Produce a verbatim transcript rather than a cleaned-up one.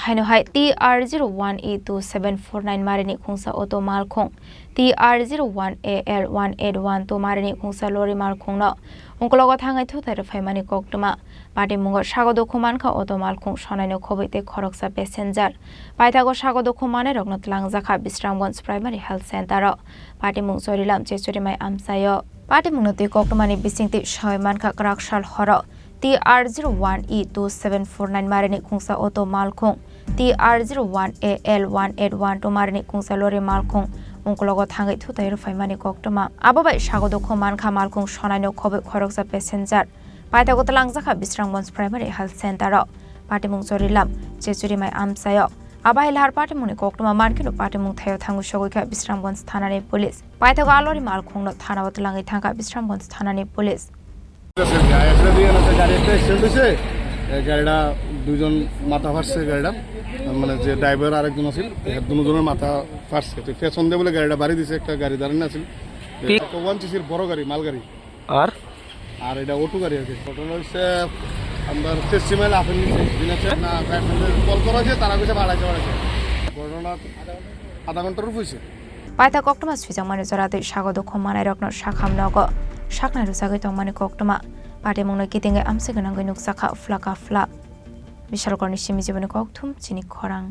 Haino hai T R zero one E two seven four nine marini khungsa auto malkhung, T R zero one A L one eight one two marini khungsa lori malkhungno ungkologo thangwi thutai rwphaimani koktwma. Patimungo sago dukhu mankha auto malkhung sonaino khobwi tei khoroksa passenger. Paithago sago dukhu manwi rokno twlangjakha Bisramganj Primary Health Center o. Patimung Chorilam Chechuri mai amchaio. Patimungno twi koktwmani bisingtwi sawi mankha kwrak sal horo T R zero one E two seven four nine marini khungsa auto malkhung, T R zero one A L one eight one two marini khungsa lori malkhung ungkologo thangwi thutai rwphaimani koktwma. Abo bai sago dukhu mankha malkhung sonaino khobwi khoroksa passenger. Paithago twlangjakha Bisramganj Primary Health Center o. Patimung Chorilam Chechuri mai amchaio. Abo hai lahar patimungni koktwma mankhe no patimung thaio thangwi sogwi kha Bisramganj thanani police. Paithago a lori malkhungno thanao twlangwi thangkha Bisramganj thanani police. গাড়ি একটা দিয়ে না, গাড়ি একটা অ্যাক্সিডেন্ট হয়েছে। এই গাড়িটা দুজন মাথা ফাটছে গাড়িটা, মানে যে ড্রাইভার আরেকজন আছিল, দুজনের মাথা ফাটছে। তো পেছন দিয়ে বলে গাড়িটা বাড়ি দিছে, একটা গাড়ি দাঁড়ানো আছিল। একটা ওয়ান সিসির বড় গাড়ি, মালগাড়ি। আর আর এটা অটো গাড়ি আর কি। ঘটনা হচ্ছে আমরা চেষ্টিমাইল আপেল নিচে দিনাজপুর না, কল করা হয়েছে, তারা কইছে বাড়াইছে, বাড়াইছে। ঘটনা আধা ঘন্টার উপর হয়েছে। Paithak koktwma swijakmani jora twi sago dukhu manairokno sakham nogo saknai rwjagwi tongmani koktwma. Patimungno kitingwi amchai gwnangwi nukjakha phla ka phla. Bishalkorni simi jiboni kokthum chini khorang.